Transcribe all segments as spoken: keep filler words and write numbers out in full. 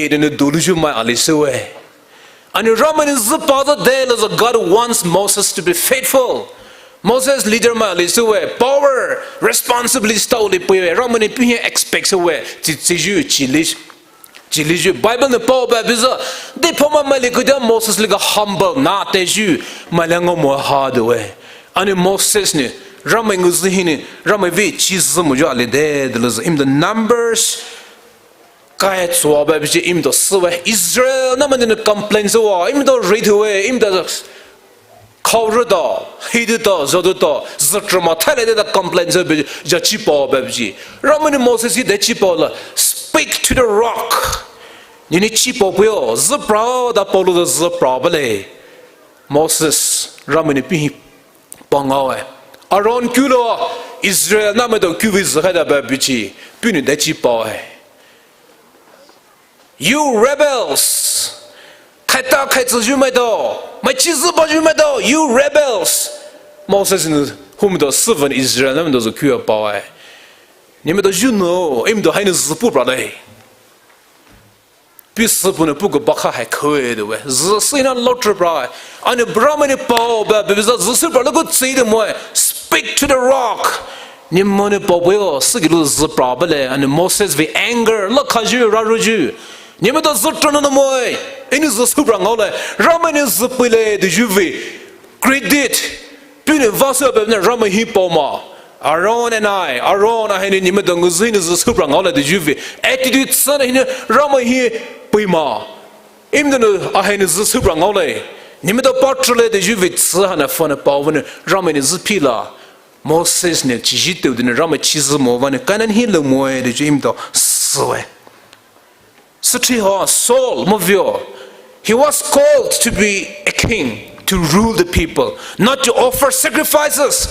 Eden dulu ju mai ali süwe. Ani Ramai ni züpa zü de la zü God wants Moses to be faithful. Moses leader mai ali süwe. Power, responsibility stau li pui we. Ramai ni pi hi expect süwe. Chi, chi ju, chi li, chi li ju. Bible ni pao ba bi zü. De pama mai li kudia Moses li ga humble na te ju. Mai li ngao mo ha de we. Ani Moses ni. Ramai nguzü hi ni. Ramai vei chi zü mo ju ali de, de la zü. In the Numbers. Kai tsua ba biji imdo süwe. Israel namai ni complain süwa. Imdo read we. Imdo khao rüda. Hiduda. Zoduda. Zütrama. Thaile deda complain süwe. Jachi pao ba biji. Ramai ni Moses hi de chi pao la. Speak to the rock. Nini chi pao puyo. Züpra da pao lu da züpra bale. Moses. Ramai ni pi hi pangao e. Aaron kulo. Israel namai do kuvi zükhai da ba biji. Pi ni de chi pao e. You rebels! Khaita khaitsü ju mai do, mai chi züba ju mai do, you rebels! Moses ni humi do süvan Israel namai do zü kuya pao e. Ni mai do ju no, im do hai ni zü pu bra le. Pi süpu ni pu ko bakha hai khoe de we. Zü sü ina lotre bra e. Ani Ramai ni pao ba, baby zü, zü sü bra lo ko tsi de mo e. Speak to the rock. Ni mo ni pao bo yo, sü ki lu zü pra ba le. Ani Moses vei anger, la kha ju, ra ru ju. Ni mo da zü tra no mo e. Ini zü sü pra ngao le. Ramai ni zü pui le, de ju vei. Credit. Pi ni va sü ba ne Ramai hi pao ma. Aaron and I. Aaron a hai ni ni mo da nguzü ni zü sü pra ngao le, de ju vei. Attitude sa ni Ramai hi pui ma. Im de no a hai ni zü sü pra ngao le. Ni mo da pa tra le, de ju vei tsü ha na fa na pao va ni Ramai ni zü pi la. Moses ni chi ji teu de ni Ramai chi zü mo va ni Canaan hi lo mo e de ju im do süwe. Süthi ha Saul mo vio. He was called to be a king, to rule the people, not to offer sacrifices.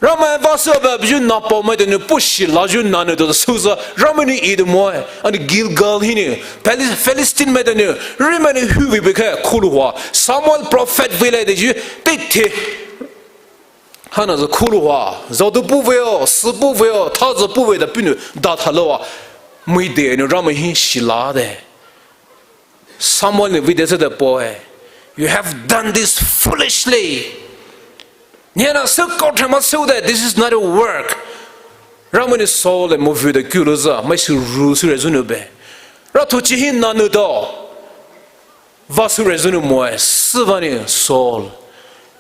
Ramai va sü ba biju na pao mai de ni pushi la ju na ni do süza Ramai ni i de mo e. Ani Gilgal hi ni Pali-, Philistine mai de ni Ramai ni hu vi be khe khulu hua. Samuel prophet vei le de ju te te. Hana zü khulu hua, zü du pu veo, sü pu veo, tha zü pu ve da pi ni da tha lo wa. Mui de ni Ramai hi shi la de. Samuel ni vei de sü de pao e. You have done this foolishly. Ni na sü kau thama sü de, this is not a work. Ramai ni Saul le mo vei de kyu lo za, mai sü ru sü re zü nu be. Ra thu chi hi na nu do. Va sü re zü nu mo e, sü va ni Saul.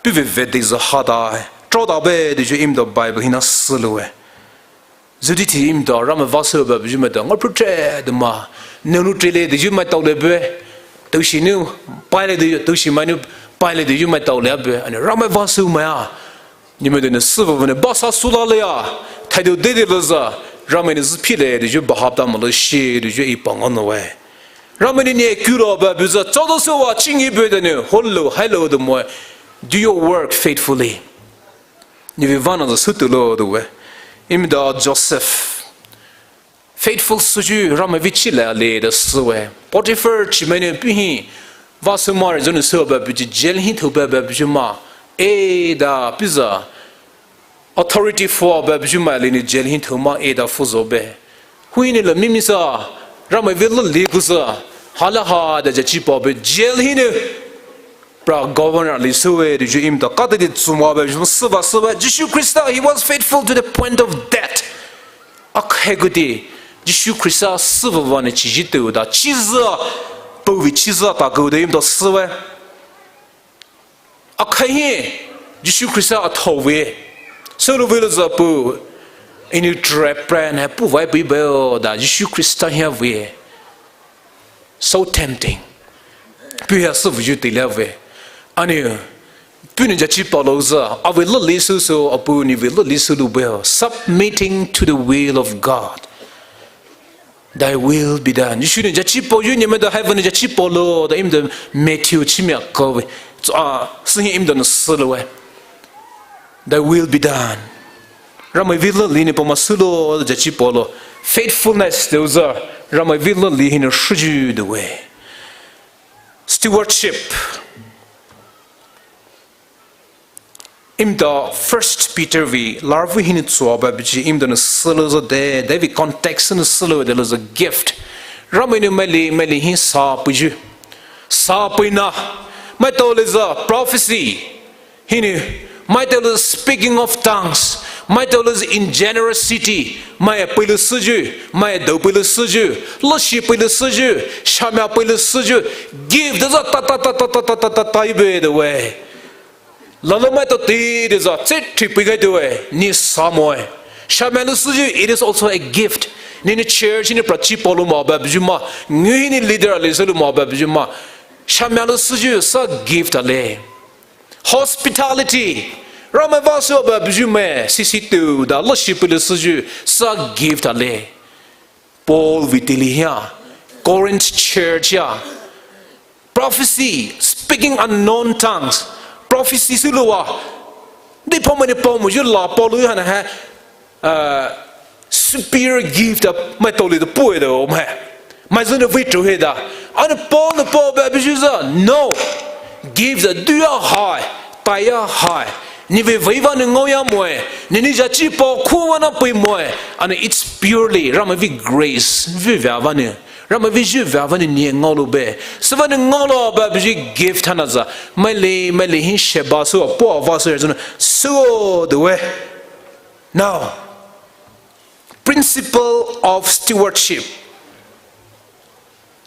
Pi ve ve de zü ha da e. Tro da be de ju im do Bible hi na sü lu e. Zü di ti im do Ramai va sü ba biju mai do. Nga pru tre de ma. Ne nu tre le de ju mai tau le be. Tau shi nu pai le de, tau shi mai nu pai le de ju mai tau le be. Ani Ramai va sü mai a. Ni mo de ni sü va ni ba sa su la le ya. Thai do de de le za. Ramai ni zü pi le de ju ba hap da mo le shi de ju i pang on we. Ramai ni ni kyu lo ba bu za. Cho do sü wa chi ngi be de ni. Hol lo, hai lo de mo e. Do your work faithfully. Ni vei va na zü sü tu lo de we. Im da Joseph. Faithful sü ju Ramai vei chi le le de sü we. Potiphar chi mai ni pi hi. Va sü ma re zü ni sü ba biju jail hi thu ba ba biju ma. E da pi za. Authority for ba biju ma le ni jail hi thu ma e da fu zo be. Hui ni le mi mi sa. Ramai vei le le ku sa. Ha la ha da ja chi pao be jail hi ni. Pra governor li sü we de ju im do. Ka de de tsuma ba ju sü va sü va. Jisu Khrista, he was faithful to the point of death. A khe gu de. Jisu Khrista sü va va ni chi ji teu da. Chi zü. Pau vei chi zü ta gu de im do sü we. A khe hi. Jisu Khrista a thou vei. Sü lu vei le za pu. Ini trap pran he pu vai pu be da. Jisu Khrista hi a vei. So tempting. Pu hia sü vu ju te lia ve. Ani, pu ni ja chi pao lo za, a ve lo li sü sü, a pu ni ve lo li sü lu be. Submitting to the will of God. Thy will be done. Jisu ni ja chi pao ju ni me da heaven ni ja chi pao lo, da im da Matthew chi mi a ko ve. So, a, sü hi im da na sü lo ve. Thy will be done. Ramai vei le li ni pao ma sü lo, ja chi pao lo. Faithfulness de za, Ramai vei le li hi ni shu ju de we. Stewardship. Emta First Peter vei larvei hinou tsoa ba buyu emta nou sülou zü de, de vei context nou sülou de lou zü gift. Ramai nou maili, maili hi sa peiyu. Sa peina. Maitao lou zü prophecy. Hinou. Maitao lou zü speaking of tongues. Maitao lou zü in generosity. Mai peilou süyu. Mai dou peilou süyu. Lüshi peilou süyu. Shamia peilou süyu. Gift zü ta ta ta ta ta ta ta ta ta ibe de wei. Lala maitao te de zü, tse thipei gai de wei, ni sa moe. Shamia lou süyu, it is also a gift. Ni ni church ni prachi paolou ma ba buyu ma. Ngu hi ni leader ali sülou ma ba buyu ma. Shamia lou süyu, sa gift ale. Hospitality. Ramai vah sü ba buyu me, sisi tu da, lüshi peilou süyu, sa gift ale. Paul vei teile hia, Corinth church ya. Prophecy, speaking unknown tongues. Prophecy süloua. Deiphao maini paomoyu la paolou hana ha, uh, superior gift a maitao lei da pue da o mai. Mai zünou vei tru he da. Ana Paul nou pao ba buyu zü, no. Gift a duya hai, taya hai. Ni vei vei vanou ngaoya moe, ni ni jachi pao khuwa na pei moe, ana it's purely, Ramai vei grace, vei vei vanou, Ramai vei zü vei vanou ni ngaolou be. Süvanou ngaolou ba buyu gift hana zü, maili, maili hi sheba sü, pao vah sü, zünou, sü de wei. Now, principle of stewardship.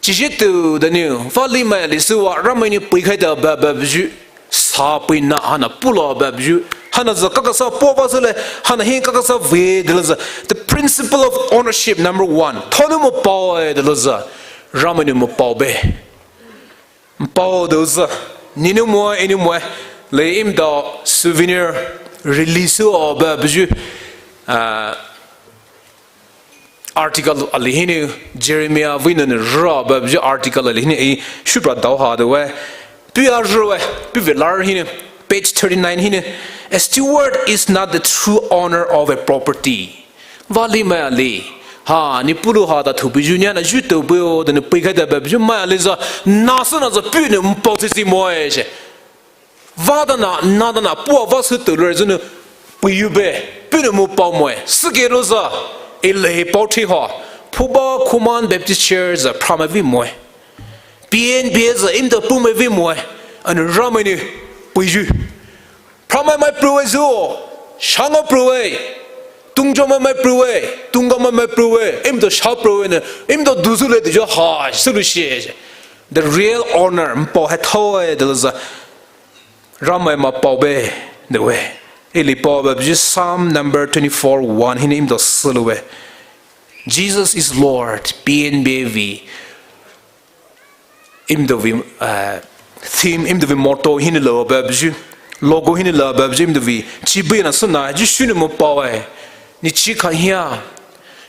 Chiyu tu da nou, vah li mai li süwa, Ramai nou pei khai da ba ba buyu, sa peina hana pulo ba buyu, hana zü kakasa pao vah sü le, hana hi kakasa vei de lou zü. The principle of ownership number one. Thaonou mo pao e de lou zü, Ramai nou mo pao be. Pao de zü, ni nou mo, e nou mo, le emta souvenir release o ba buyu, uh, article ali hinou, Jeremiah vei nou nou ra ba buyu article ali hinou e, shupra dao ha de wei. Pua ra wei, pua vei lar hinou, page thirty-nine hinou. A steward is not the true owner of a property. Vah li mai ali. Ha, ni pulou ha da thupeiyu ni ana yu tupei o, da nou pei khai da ba buyu mai ali zü, na sü na zü punou mpao tsi tsi moe she. Vah da na, na da na, pao vah sü tu lou zünou peiyu be, punou mo pao moe, sü ke lou zü, e le pao thi ha, Phuba Khuman Baptist Church zü, Ramai vei moe. P N B zü, emta Poumai vei moe, ana Ramai nou peiyu. Ramai mai pruwe zü, Shangha pruwe, Tungjoy mai mai pruwe, Tunga mai mai pruwe, emta sha pruwe ne, emta du sü le de zü ha, sülou shi. The real owner, mpao hai thao e de lou zü. Ramai ma pao be, de wei. Eli pao ba buyu Psalm number twenty-four one, hinou emta sülou wei. Jesus is Lord, P N B vei. Emta vei, uh, theme, emta vei motto hinou lou ba buyu. Logo hinou lou ba buyu, emta vei. Chibu na sü na, Jisu nou mo pao e. Ni chi kha hia.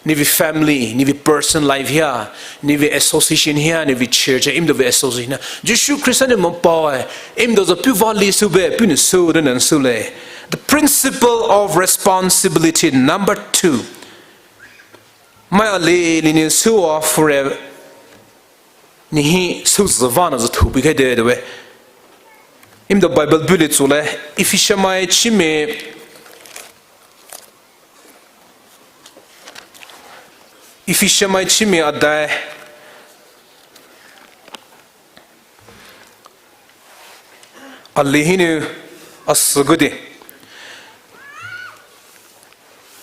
Ni vei family, ni vei personal life hia, ni vei association hia, ni vei church hia, emta vei association hia. Jisu Khrista nou mo pao e, emta zü pua vah li sü be, punou sü de nan sü le. The principle of responsibility number two. Mai ali, li nou süwa forever. Ni hi sü zü vah na zü thupei khai de de wei. Emta Bible bu li tsule, Ephesiamai chimai, Ephesiamai chimai adai. Ali hinou asü gudi.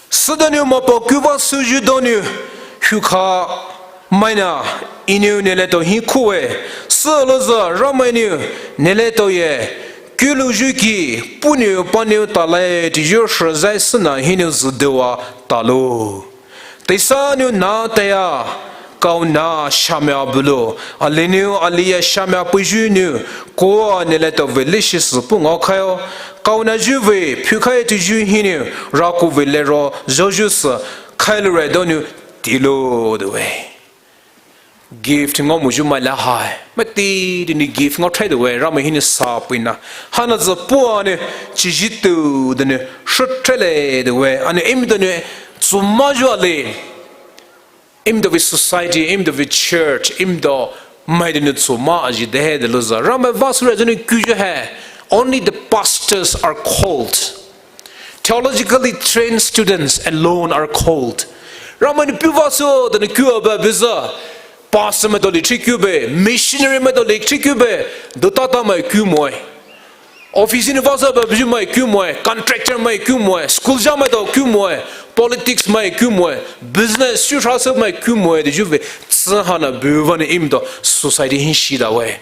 Südonou mapao kuva süyu donou hukha maina Enou neletao hi khuwe. Süolouzü Ramai nou neletao ye kulouyu ki puhnou panou talai tiyu hrüzai süna hinou züduwa talo. Teisanou na taya, kaona shamya bulo, alinou aliye shamya peiyu nou, koa neletao vei leshi sü puh ngaokhaio, kaonayu vei phukhaitiyu hinou, raku vei lero zhoyu sü, khailoure donou tilo dewe. Gift ngaomoyu maila hai. Maitao donou gift ngaothai dewe, Ramai hinou sa puina. Hana zü puanou, chizitu donou, shuthele dewe, ana emi donou, tsumayu ale. Emi dovei society, emi dovei church, emi do mai donou tsuma aji dehe delouzü. Ramai vah sure donou kuyu hai. Only the pastors are called. Theologically trained students alone are called. Ramai nou puh vah sü dana kua ba buza. Pastor maitao li thri kua be, missionary maitao li thri kua be, dutata mai kua moe. Office nou vah sü ba buyu mai kua moe, contractor mai kua moe, school ja maitao kua moe, politics mai kua moe, business shu thra sü mai kua moe, de ju ve, tsü hana bu vani imdo society hin shi da we.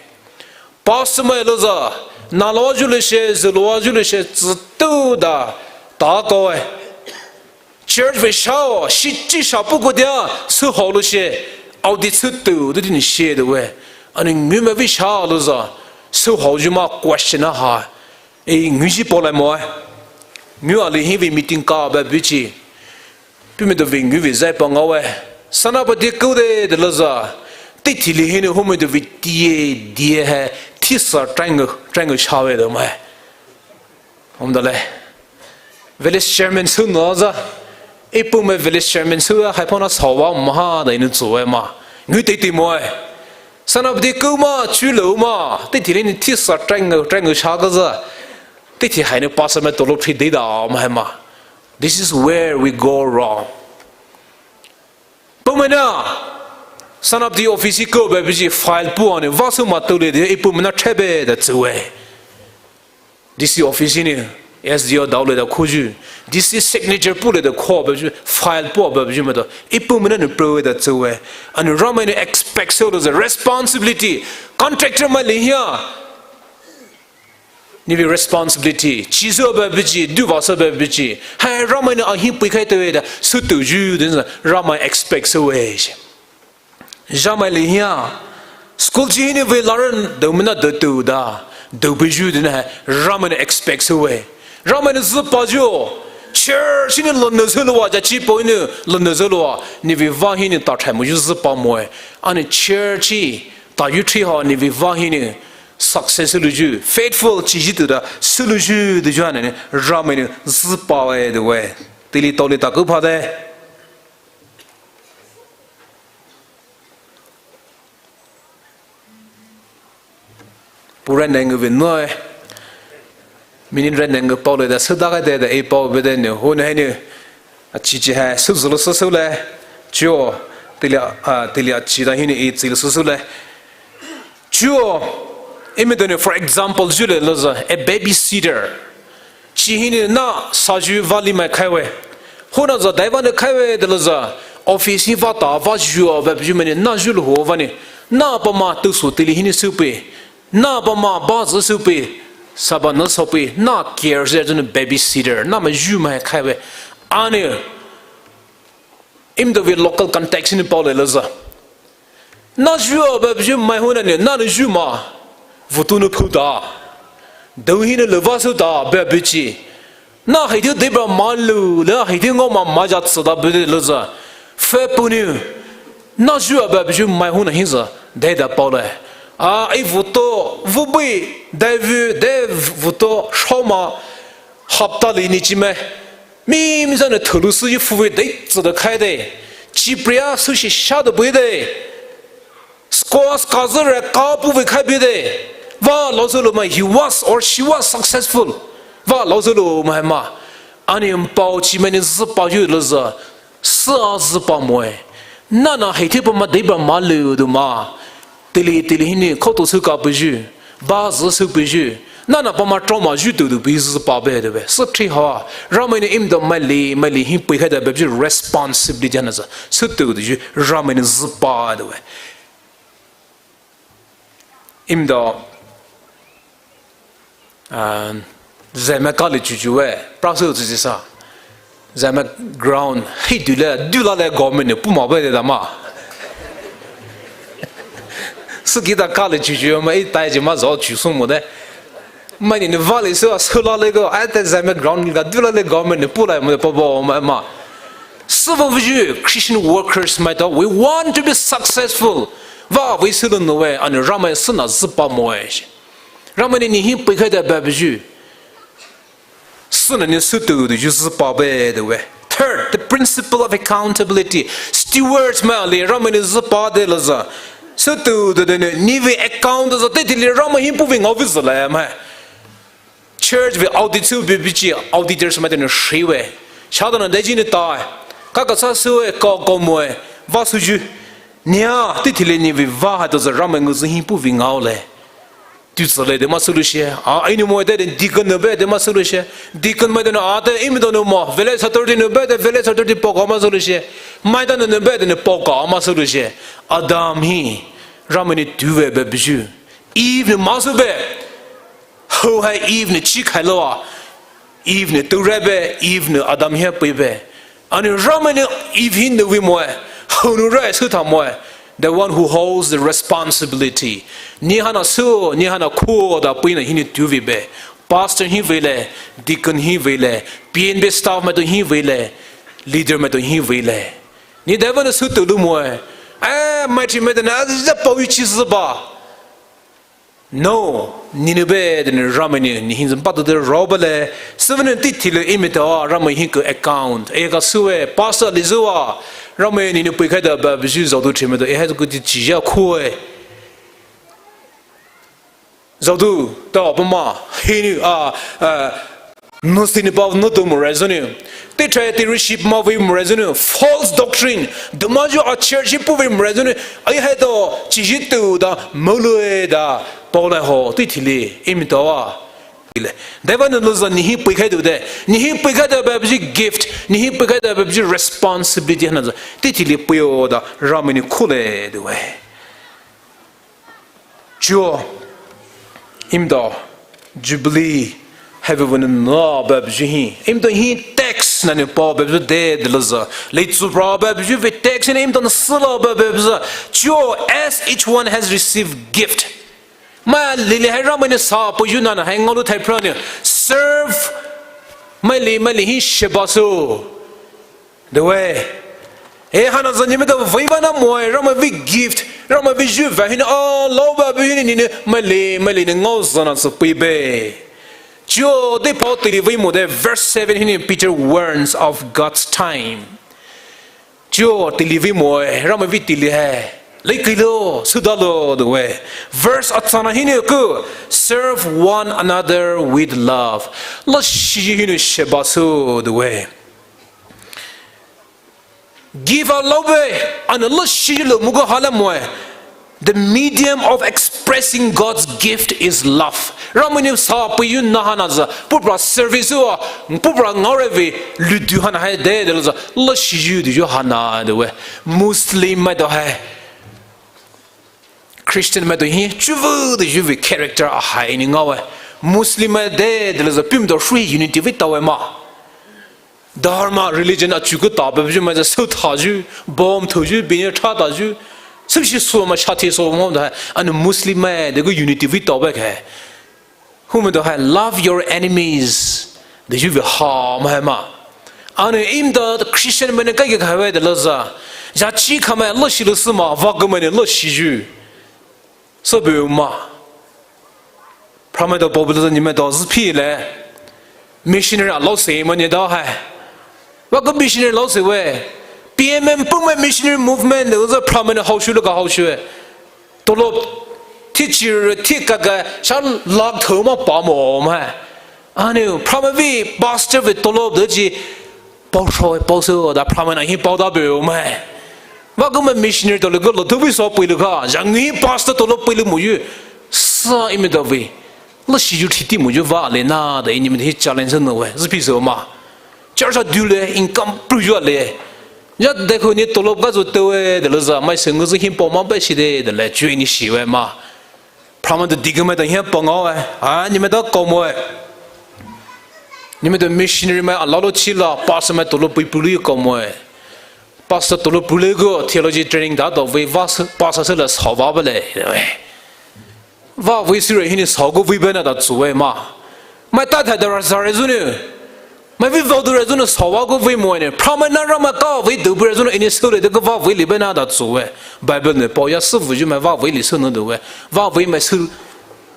Pastor mai loza, na loa ju le she, zu loa ju le she, tsü tu da, ta ko e. Church ve shao, shi chi sha pu ko dia, sü hao lo she, audit sü tu, tu din she de we. Ani ngu me ve sha loza, sü hao ju ma question a ha. E ngu ji po lai mo e. Ngu ali hin ve meeting ka ba bu chi. Pu me do ve ngu ve zai pa nga we. Sana pa de ku de de loza. Te thi li hin hu me do ve tie die he. Thi sa try ngu, try ngu sha we de mai. Om da le. Village chairman sü na za. E pu me village chairman sü a hai pa na sa wa ma ha da inu zu we ma. Ngu te te mo e. Sana pa de ku ma, chu lo ma. Te thi li ni thi sa try ngu, try ngu sha ga za. Te thi hai ni pastor me tolo thri de da ma hai ma. This is where we go wrong. Pumena, sana pa de office ko be biji file pu ani, vah sü ma tole de, e pumena thebe da tsü we. D C office ni, S D O dao le da khuju. D C signature pu le da kho be biji, file pu be biji ma da. E pumena ni pro da tsü we. Ani Ramai ni expect sü lo the responsibility. Contractor mai li hia. Ni ve responsibility, chi sü ba biji, du vah sü ba biji. Hai Ramai ni ahi pui khai te we da, sü tu ju, de Ramai expect sü we shi. Ramai li hia, school chi ni ve laran, do mina do tu da, do biju de na hai, Ramai ni expect sü we. Ramai ni zü pa ju, church ni lo ne sü lo wa, ja chi po ni lo ne sü lo wa, ni ve vah hi ni ta thai mo ju zü pa mo e. Ani church, ta yu thri ha ni ve vah hi ni, success sü lu ju, faithful chi ji tu da, sü lu ju de ju ha ni, Ramai ni zü pa we de we. Te li tao li ta ku pha de. Pu ran ne ngu ve no e. Minin ran ne ngu pao le da sü da ga de da e pao be de ni, hu ne hai ni. A chi chi hai, sü zü lo sü sü le. Chuo, te li a, te li a chi da hi ni e chi lo sü sü le. Chuo, imi doni, for example, ju le loza, a babysitter. Chi hi ni na sa ju vah li mai khai we. Hu na za dai vah ni khai we de loza, office hi vah ta, vah ju a, vah ju me ni, na ju lo ho vah ni. Na pa ma tu su te li hi ni sü pe. Na pa ma ba zü sü pe. Sa ba na so pe. Na care se ju ni babysitter. Na ma ju mai khai we. Ani, im do ve local context ni pao le loza. Na ju a ba biji mai hu na ni, na ni ju ma, vutu nu phu ta. Dou hi ni le vah sü ta, ba biji. Na hai de de ba ma lu, le hai de ngo ma ma ja tsü da be de loza. Fe pu ni, na ju a ba biji mai hu na hi za, de da pao le. A, e vutu, vu bui, de vu, de vutu, shao ma, hapta li ni chi me. Mi, mi zane thulu sü yi fu ve de, tsü de khai de. Chi pria sü shi sha de bui de. Squash ka zü re ka pu ve khai bui de. Vah lo zü lo ma, he was or she was successful. Vah lo zü lo ma ma. Ani mpao chi me ni zü pa ju lo zü. Sü a zü pa mo e. Na na hai the pa ma de ba ma lu du ma. Te li, te li hi ni, kho to sü ka pu ju. Ba zü sü pu ju. Na na pa ma trauma ju tu du pi zü pa be de we. Sü thri ha. Ramai ni im do mai li, mai li hi pui khai da be ju responsibility na za. Sü tu du ju Ramai ni zü pa de we. Im do, ah, zeme ka li ju ju we. Pra sü zi zi sa. Zeme ground, hi du le, du la le government ni pu ma be de da ma. Sü ki da ka le ju ju ma, i tai ji ma zo ju sung mo de. Ma ni ni va le sü a sü la le go, a te zeme ground ni ga du la le government ni pu la mo de pa bo ma ma. Sü vo ju, Christian workers mai to, we want to be successful. Va, we sü lo no we, ani Ramai sü na zü pa mo e. Ramai ni ni hi pui khai da ba ju. Sü na ni sü tu du ju zü pa be de we. Third, the principle of accountability. Stewards ma li Ramai ni zü pa de la za. Sü tu du de ni, ni ve account za te ti li Ramai hi pu ve nga ve za la ma. church vei audit sü bibichi auditors maitao nou shiwe. Shatao nou daiji nou tae. Kakasa süe, ka kamoe. Vah süyu. Nia, teithe le nevei vah haitao sü Ramai ngao sü hi puvei ngaole. Tusü le de mah süloushe. A, enou moe de deacon nou be de mah süloushe. Deacon maitao nou a de enou maitao nou mo. Village authority nou be de village authority paoka mah süloushe. Maitao nou nou be de nou paoka mah süloushe. Adam hi. Ramai nou tuwe be buyu. Eve nou mah sü be. Hou hai Eve nou chi khai loua. Eve nou ture be, Eve nou Adam hi pei be. Ana Ramai nou Eve hinou vei moe. Hou nou re sütha moe. The one who holds the responsibility. Ni haina sü, ni haina khuo da pei nou hinou tuwe be. Pastor hi veile, deacon hi veile, P N B staff maitao hi veile, leader maitao hi veile. Ni daiva nou sütao lou moe. Eh, maitao maitao nou, a, za paoyu chi sü ba. No, nenou be, de nou Ramai nou, nehi zan patou de raoba le, sübünou teithe le enou maitao a, Ramai hi ku account, e ka süe, pastor li züwa, Ramai nenou pei khaida ba, buyu zaodu chi maitao, e hai ku ti chi ya khuoe. Zaodu, ta pama, hinou, a, a, Muslim nou pa nou to more zünou. Te try te receive mah vei more zünou. False doctrine. Demayu a church hi puvei more zünou. Ai haitao, chi yi tu da, moloe da, paolai ho, teithe le, enou maitao a. Ile. Daiva nou lou sü nehi pei khaida de. Nehi pei khaida ba buyu gift. Nehi pei khaida ba buyu responsibility haina sü. Teithe le peio da, Ramai nou khuole de we. Chuo, enou maitao, Jubilee, hai vei vei nou na ba buyu hi. Enou maitao hi tax na nou pa ba buyu de, de lou sü. Lei tsu pra ba buyu vei tax na enou maitao nou süla ba ba buyu sü. Chuo, as each one has received gift. Maili le hai Ramai nou sa paoyu na na hai ngaolou thai pra nou. Serve, maili, maili hi sheba sü. De we. E haina sü nenou maitao vei ba na moe, Ramai vei gift, Ramai vei yu vei hinou, a, lau ba vei hinou nenou, maili, maili nou ngao zana sü pei be. Chuo, de pao teili vei mo de, verse seven hinou Peter warns of God's time. Chuo, teili vei moe, Ramai vei teili hai. Lei kilo, süda lo, de we. Verse atsana hinou ku, serve one another with love. Lashiyu hinou sheba sü, de we. Give a love, ana lashiyu lou mugo hala moe. The medium of expressing God's gift is love. Ramai nou sa paoyu na haina sü, pupra service wa, pupra ngaore vei, ludu haina hai de, de lou sü, lashiyu de yu haina de we. Muslim maitao hai. Christian maitao hi, chuvu de yu vei character a hai ni ngaowe. Muslim mai de, de lou sü pim do shui unity vei tawe ma. Dharma, religion a chuku ta ba buyu mai sü sü thayu, bomb thayu, bini tha tayu. Sü shi so ma sha thi so mo da. Ana Muslim mai de ku unity vei tawe ke. Hu maitao hai love your enemies. De yu vei ha ma hai ma. Ana enou maitao Christian mai ne kai ke khai we de lou sü. Ya chi khamai lashi lou sü ma, va ku mai ne lashiyu. Sü bu ma. Pramai dou Bible dou nematao züphi le. Missionary a laosü ma ne dao hai. Wa ko missionary laosü we. P M M pumai missionary movement dou zü pramai nou haoshu le ka haoshu we. Tolop. Thi chire thi kaka sha lakh thou ma pa mo ma. Ane pramai vei pastor vei tolop dou chi. Paosho, paosho, da pramai na hi paoda beu mai. Wa ko mai missionary tolou ko lo tu vei so pui lu ka, zang hi pastor tolou pui lu mo yu. Sa imi da vei. Lashiyu thiti mo yu va le na, da ini mi hi challenge no we. Züphi so ma. Church a du le, income pru yu le. Ya de ko ni tolou ka zo te we, de lo za, mai se ngu zo hi pao ma ba shi de, de le chu ini shi we ma. Pramai dou deacon mai dou hi pangao e. A, nematao komo e. Nematao missionary mai alalo chila, pastor mai tolou pui pulu komo e. Pastor tolou pulu ko theology training da dou vei va, pastor sela sa va bale. Va vei sira hini sa ko vei bena da zu e ma. Mai ta tha da ra zare zunu. Mai vei vau du re zunu sa wa ko vei mo ne. Pramai na Ramai ka vei dou bu re zunu ini sou le de ko va vei li bena da zu e. Bible ne pao ya sü vu ju mai va vei li sü no dou e. Va vei mai sü,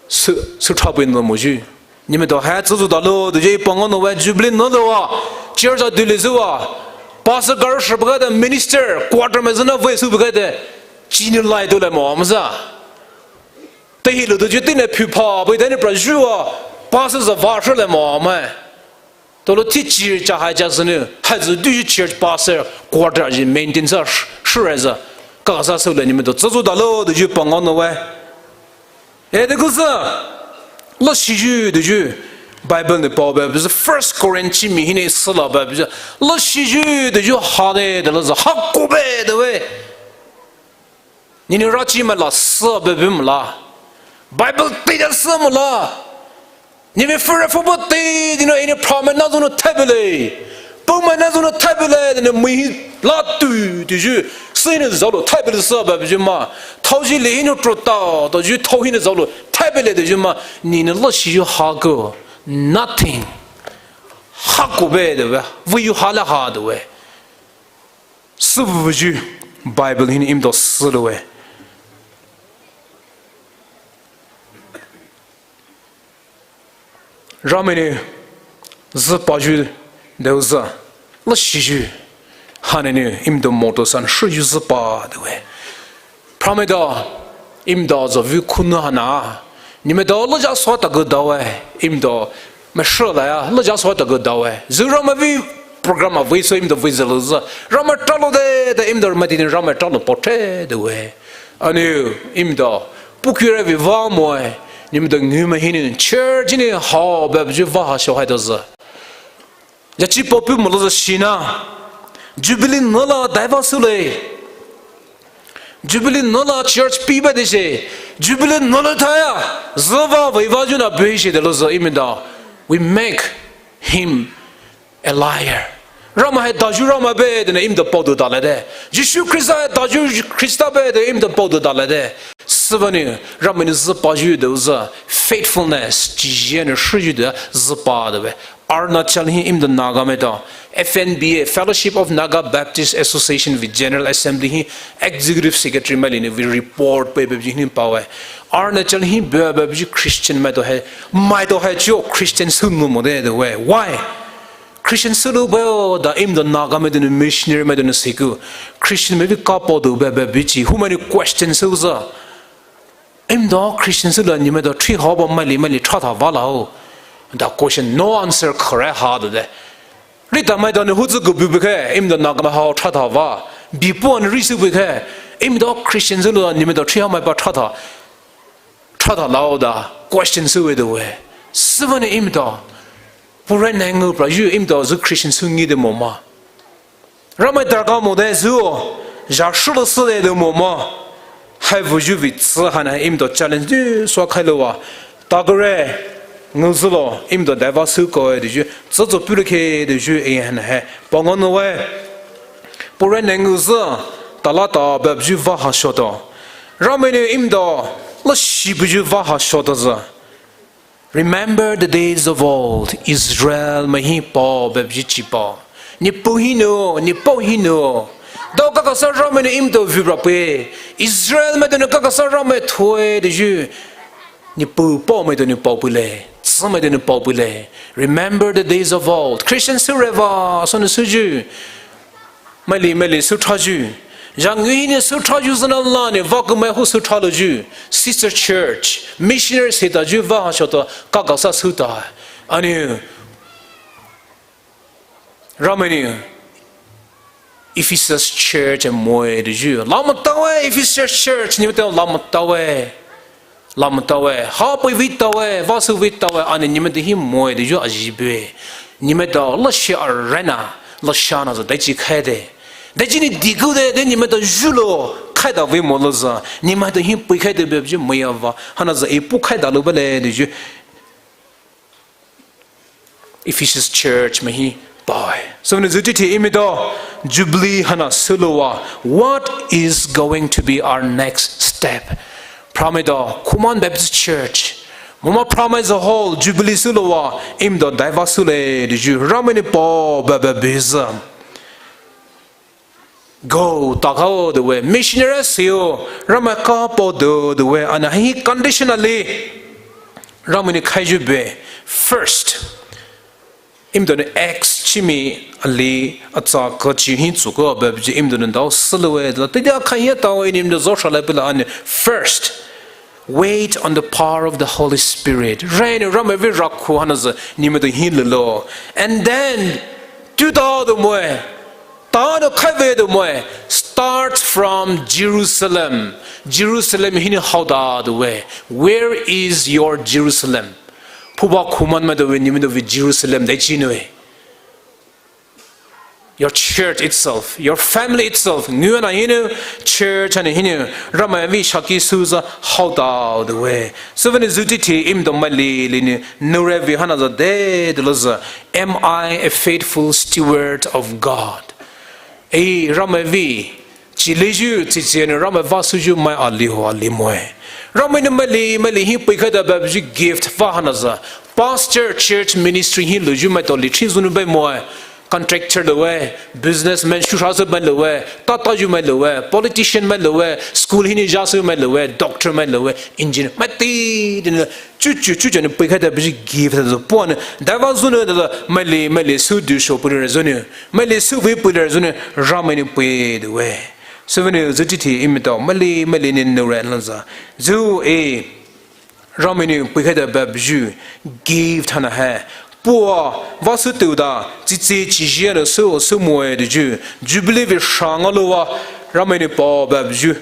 sü, sü tha bu no mo ju. Nematao ha zu zu da lo, dou je pangao no we Jubilee no lo wa. Church a du le zu wa. Pastor garo shi bu ga de minister, quarter mai zuna vei sü bu ga de. Chi ni lai dou le mo ma za. Te hi lo dou je te ne phu pa, bu de ne pra ju wa. Pastor zü vah shilai mo mai. Tolo thi church cha hai cha sünou, hai zü du church pastor quarter ji maintain sa sh-, shire zü. Kakasa sülai ni me to tsütsü dalo de ju pangao nou we. E de kusü. Lashiju de ju. Bible nou paoba, First Corinth chi mi hinou süla ba, lashiju de ju ha de, de la zü ha kobe de we. Nenou rachi mala sa babu mala. Bible teida sa mala. Nenou fere fobo tei, nenou ine pramai na zonou thaibele. Pumai na zonou thaibele, nenou mui la tu, tu ju. Sine zalo thaibele sa babu ju ma. Thao ji le hinou trota, to ju thao hinou zalo thaibele de ju ma. Nenou lashiju ha ko. Nothing. Ha kobe de we. Vei ju ha la ha de we. Sübübüju Bible hinou imdo sülo we. Ramai nou züpaju dou zü. Lashiju. Hanou nou imdo moto san shuyu züpa dou we. Pramai do, imdo zü vei kunu hana. Nenou me do laja swa ta gu dou we, imdo me shulaya, laja swa ta gu dou we. Zü Ramai vei program a vei so imdo vei zü lo zü. Ramai talo de, de imdo Ramai dini Ramai talo pote dou we. Anou, imdo, pukure vei va mo we. Nenou me do ngu me hinou, church hinou, ha, babu ju va ha sho hai dou zü. Yachi popu molo zü shina. Jubilee nola daiva sülai. Jubilee nola church piba de she. Jubilee nola thaya. Züva veiva juna bui she de lo zü imdo. We make him a liar. Ramai hai daju Ramai be de ne imdo paodu dala de. Jisu Krista hai daju Krista be de imdo paodu dala de. Sübünou, Ramai nou züpaju dou zü. Faithfulness, jijie nou shuyu dou züpa dou we. Arunachal hi imdo Naga mai do. F N B A, Fellowship of Naga Baptist Association vei General Assembly hi Executive Secretary mai linou vei report pe babu hinou paowe. Arunachal hi babu Christian mai do hai, mai do hai chiu Christian sünou mo de dou we. Why? Christian sülo bao da imdo Naga mai donou missionary mai donou siku. Christian mai vei kapao dou babu chi. Humai nou question sü zü. Imdo Christian süla nenou me do three haba mali mali tha tha vala ho. Da question no answer khare ha do de. Rita mai do ne hu zu gu bu bu khe, imdo Naga mai ha tha tha va. Bi pu an ri su bu khe. Imdo Christian süla nenou me do three ha mai ba tha tha. Tha tha lao da question su we do we. Sübünou imdo. Pure ne ngu pra yu imdo zu Christian su ngi de mo ma. Ramai darkha mo de zuo, ja shulo sü de dou mo ma. Hai vuju vei tsü hana imdo challenge du swa khai lo wa. Tagure, ngu zü lo, imdo daiva sü ko e de ju, tsü zo pulu khe de ju e hana hai. Pangao nou we. Pure ne ngu zü, tala ta babu ju va ha sho do. Ramai nou imdo, lashi bu ju va ha sho do zü. Remember the days of old, Israel mai hi pao babu ji chi pao. Nipu hinou, nipu hinou. Dao kakasa Ramai nou imdo vei ra pue. Israel mai donou kakasa Ramai thoe de ju. Nipu pao mai donou pao pule. Tsü mai donou pao pule. Remember the days of old. Christian sü reva, sonou sü ju. Mali mali sü tha ju. Jang ngi hinou sü tha ju zü na la ne va ku mai hu sü tha lo ju. Sister church, missionary se ta ju va ha sho to kakasa sü ta. Anou. Ramai nou. Ephesus church e moe de ju. La mo ta we, Ephesus church, nenou me do la mo ta we. La mo ta we, ha pui vei ta we, va sü vei ta we, anou nenou me do hi moe de ju a ji bue. Nenou me do lashi a rena, lashi na zü dai chi khai de. Dai chi ni di gu de, de nenou me do ju lo, khai da vei mo lo zü. Nenou me do hi pui khai de babu ju mo ya va. Hana zü e pu khai da lo ba le de ju. Ephesus church mai hi paoe. So ne zuti ti imdo Jubilee hana sülo wa. What is going to be our next step? Pramai do Khuman Baptist Church. Mama pramai zü hall Jubilee sülo wa. Imdo daiva süle de ju. Ramai nou pao babu bizü. Go, ta kao de we, missionary sio, Ramai kapao dou de we, ana hi conditionally, Ramai nou khai ju be, first, imdo nou Acts chi mi ali, atsa ka chi hi tsu ko babu ji imdo nou dao sülo we, la te dia khai ya ta we, imdo zo sha la pula ana, first, Wait on the power of the Holy Spirit. Rainü Ramai vei rakhu hainasü nemaitao hi lülo. And then, tuta do moe, tano khaive do moe, start from Jerusalem. Jerusalem hinou haoda do we. Where is your Jerusalem? Phuba khuman maitao vei nemaitao vei Jerusalem dai chi nou e. Your church itself, your family itself, ngu ana hinou, church ana hinou, Ramai vei shaki süzü haoda do we. Sübüa nou zütiti imdo maili linou, nure vei hainasü de, de lozü, am I a faithful steward of God? E, Ramai vei, chi leiyu, chi chi nou Ramai vah süyu mai ali ho ali moe. Ramai nou maili, maili hi peikhaida babuyu gift vah hainasü. Pastor church ministry hi loyu maitao li chi zünou bai moe. Contractor lowe, businessman shushasü mai lowe, tata yu mai lowe, politician mai lowe, school hinou jasü mai lowe, doctor mai lowe, engineer mai ti, di nou, chuchu, chuchu nou peikhaida babuyu gift hainasü puanou, daiva zünou, daiva maili, maili sü du sho pulire zünou, maili sü vei pulire zünou, Ramai nou pei do we. Sübüa nou zütiti imdo maili, maili nou nure hainasü. Zü e, Ramai nou peikhaida babuyu gift haina hai. Pua, vah sü tuda, chi chi chi jia nou sü, sü moe doyu. Jubilee vei sha ngaoloua, Ramai nou pao babuyu.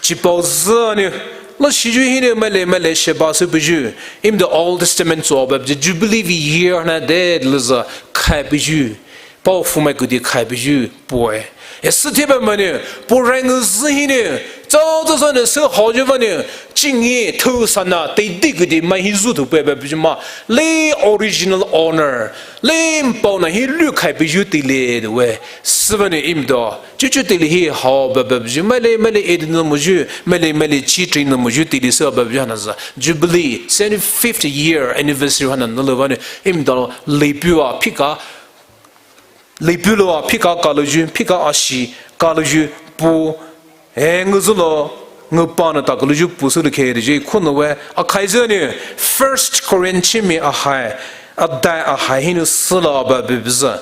Chipao zü nou. Loshiyu hinou maili, maili sheba sü buyu. Imdo Old Testament tsoa babuyu. Jubilee vei year haina de, de lozü, khai buyu. Pao fu mai kudi khai buyu puoe. E süthe ba manou, puo rengü zü hinou, tsao tsao zünou sü haoyu vanou, chingi thu sana teidei kudi mai hi zütho pei babuyu ma, le original owner, le mpao na hi lu khai buyu teile do we, sübüa nou imdo, chuchu teile hi hao ba babuyu, maili, maili e di nou moyu, maili, maili chi tri nou moyu teile sü babuyu hainasü, Jubilee, seventy-fifth year anniversary haina nou lou vanou, imdo, leipua, phika, Leipua loua phika kaloyu, phika ashi kaloyu pu, e ngüzülo, ngüpa nou takaloyu pu sülou khe doyu khunouwe, akhai zü nou, First Corinthians chimi ahai, adai ahai hinou süla ba bibzü.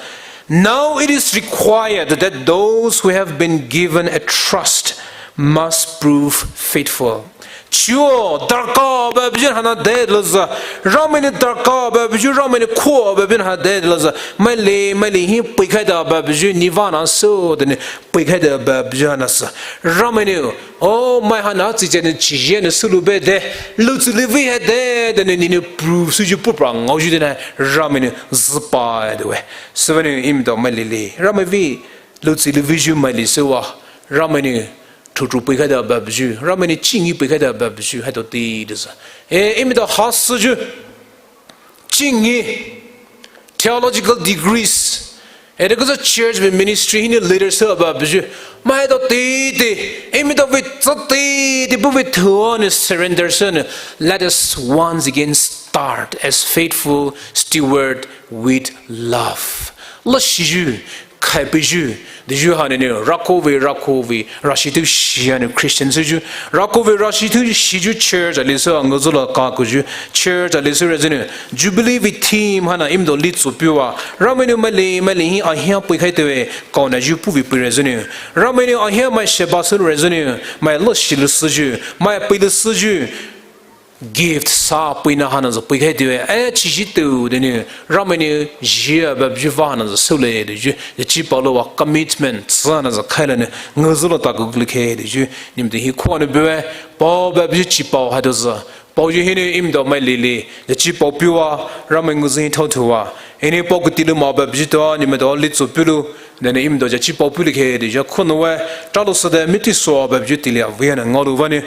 Now it is required that those who have been given a trust must prove faithful. Chuo, darkha babuyu haina de lozü. Ramai nou darkha babuyu, Ramai nou kho babuyu haina de lozü. Maili, maili hi peikhaida babuyu, nivana so, de nou peikhaida babuyu hainasü. Ramai nou, o, mai haina chi chi nou chi jia nou sülou be de. Loutsu louvei ha de, de nou ni nou prove süyu pupra ngaoyu de nou, Ramai nou züpa do we. Sübüa nou imdo maili li. Ramai vei, loutsu louveiyu maili süwa. Ramai nou, Thuthu peikhaida babuyu, Ramai nou chingi peikhaida babuyu, haitao ti dezü. E, imdo hasüyu, chingi, theological degrees, e, de kuzü church vei ministry hinou leader sü babuyu, mai haitao ti ti, imdo vei tsü ti ti, bu vei thuo nou surrender sü nou, let us once again start as faithful steward with love. Loshiyu, Khaipeyu, deyu haina nou, rako vei, rako vei, rashi tou shiyu nou Christian süyu, rako vei rashi tou shiyu church ali sü angozüla kakuyu, church ali sü rezünou, Jubilee vei theme haina imdo li tsupua, Ramai nou mali, mali hi ahia pui khaitoue, kaona yu puvei pui rezünou, Ramai nou ahia mai sheba sü rezünou, mai lo shilu süyu, mai pui lu süyu, gift sa puina haina zü pui khaitoue, e chiji tou denou, Ramai nou jia babayu vah haina zü süle deyu, dechi paoloua commitment sa haina zü khaila nou, ngozüla taku glu khe deyu, nematü hi khua nou bue, pao babayu chi pao haito zü, paoyu hinou imdo mai lili, dechi pao pua, Ramai ngozü hi thao thua, hinou pao kutilu ma babayu tou, nematü li tsu pulu, denou imdo dechi pao pulu khe deyu khua noue, talo süde miti sua babayu tilia via nou ngaolu vanou,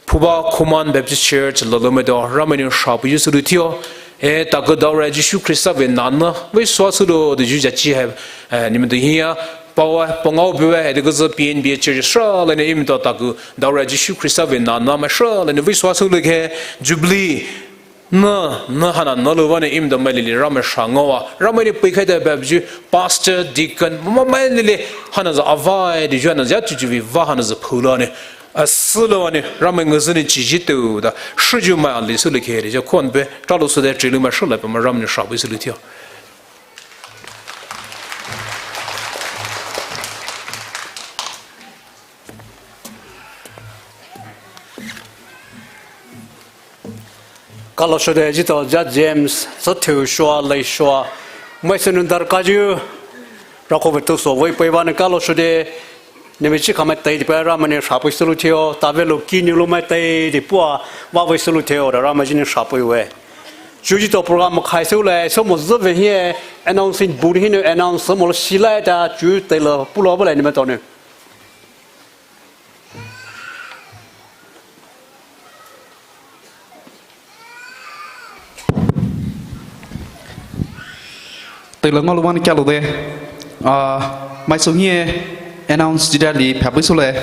Phuba Khuman Baptist Church lolo maitao, Ramai nou shapüyu sülu thio. E, taku daora Jisu Khrista vei nana, vei sua sülu deyu jachi hai, e, nematü hiya, paowa, pangao bue, e, dekuzü P N B A Church shrala nou imdo taku daora Jisu Khrista vei nana, mai shrala nou vei sua sülu khe, Jubilee, na, na haina nalu vanou imdo mai lili Ramai sha ngaowa, Ramai nou pui khaitoue babayu, pastor, deacon, ma mai lili, haina zü avai deyu haina zü ya chuchu vei vah haina zü phula nou, A sülo vanou, Ramai ngozü nou chiji tou da, shiyu mai ali sülu khe deyu khua nou bue, talo süde chilu mai shilai pama Ramai nou shapü sülu thio. Kalo shode jito ja James, sü theu shua, lei shua. Mai sü nun dar kaju. Rako ve tu so, vei pei ba ne kalo shode. Nimi chi khamai tei di pa Ramai ne shapui sulu theo, ta ve lo ki ni lo mai tei di pua, va vei sulu theo, da Ramai jini shapui we. Ju jito program khai sulu, so mo zü ve hie, announcing board hine announce mo lo shilai ta, ju tei lo, pulo ba le nimi to ne. Tei lo ngaolu wan kialo de. Ah, mai sü hie announce jida li phapu sule.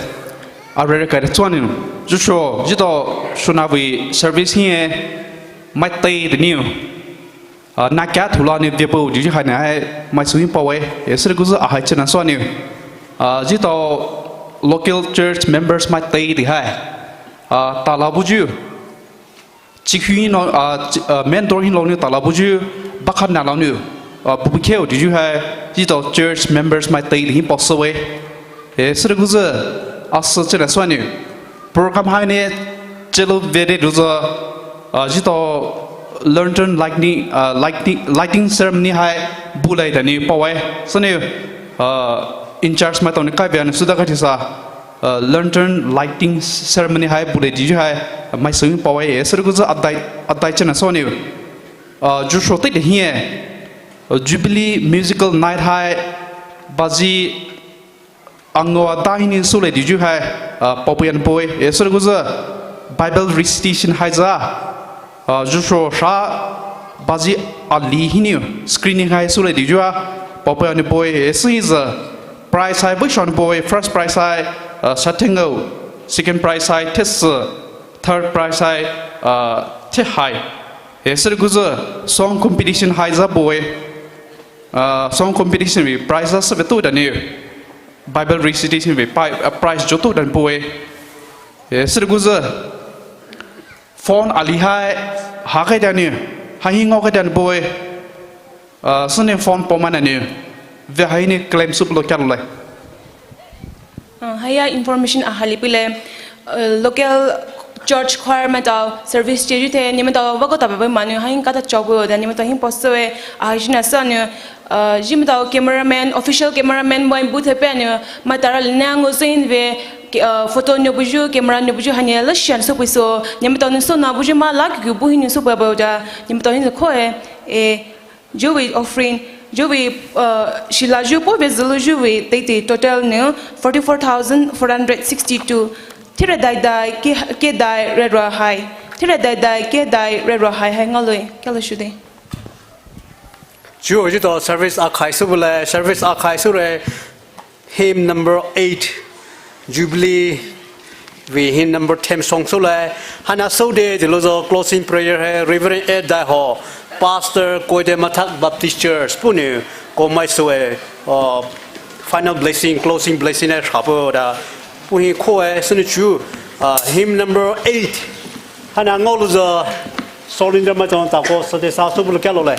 Arere kai de chuan niu. Ju sho, jito shuna vei service hie mai tei de niu. Ah, na kya thula ni vepu ju ju hai na hai mai sü hie pawe. E sü kuzu a hai chena so niu. Ah, jito local church members mai tei de hai. Ah, ta la bu ju. Chikhui no, ah, chi-, ah, main door hin lo ni ta la bu ju, bakhan na lo ni, ah, bu bu kheu di ju hai, jito church members mai tei di hin pau sü we. E, sü de kuzu, a sü chena so ni. Program hai ne, chelo vede du zo, ah, jito lantern lightning, ah, lightning, lighting ceremony hai, bu lai da ni pau we. Sü ni, ah, in charge mai tau ni kai ve ni su da ka tisa. Uh, lantern lighting ceremony hai bu le di ju hai, uh, mai sü pawe, eh, sü de kuzu adai, adai chena so ni. Uh, ju sho tei de hie. Uh, Jubilee musical night hai, baji ango adai ni sule di ju hai, uh, papuyan boy, eh, sü de kuzu Bible recitation hai za. Ah, ju sho sha baji ali hiniu screening hai sule di jua, papuya ni boy, eh, sü hi zü prize hai, bu shon boy, first prize hai, ah, satengau, second prize hai, thesü, third prize hai, ah, thehai. Eh, sü de kuzu song competition hai za boy, ah, song competition vei prize za sü ve tu da ni, Bible recitation vei pai-, ah, prize jo tu da ni boy. Eh, sü de kuzu Phone ali hai, ha kai da ni, ha hi ngau kai da ni boy, uh, sü ni phone pau mai na ni, ve hai ni claim sü lo kya lo lai. Uh, haya information a hali pile, uh, local church choir mai tau service che ju the, ni mai tau va ko ta ba ma ni, ha hi ka ta chau bo da ni mai tau hin post we, a hi na sa ni, Uh, jimtao cameraman, official cameraman boy bu the pe anu, mai tara le na ngo zin ve, uh, photo nyo buju, camera nyo buju hanya la shan so pui so, nyamtao ni so na buju ma la ku bu hin so ba ba da, nyamtao hin ko e, e, ju vei offering, ju vei, uh, shila ju po ve zulu ju vei, tei tei total ni forty-four thousand four hundred sixty-two. Thira dai dai ke, ke dai re ro hai. Thira dai dai ke dai re ro hai hai ngaloi, kalo shude. Ju ju to service a khai su bule, service a khai su re, hymn number eight, Jubilee, vei hymn number ten song su le, hana so de, de lo zo closing prayer hai, Reverend Ed Dai Ho, Pastor Koide Mathak Baptist Church, puni, ko mai su e, uh, final blessing, closing blessing hai shapo da, puhi ko e, suni chu, uh, hymn number eight, hana ngolu zo, Solinder mai tong ta ko sa de sa su bulu kalo le.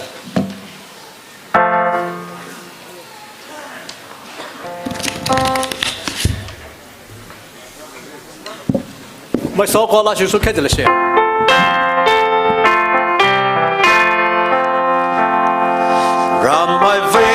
Mai so ko la shu su ke de le she. Ramai vei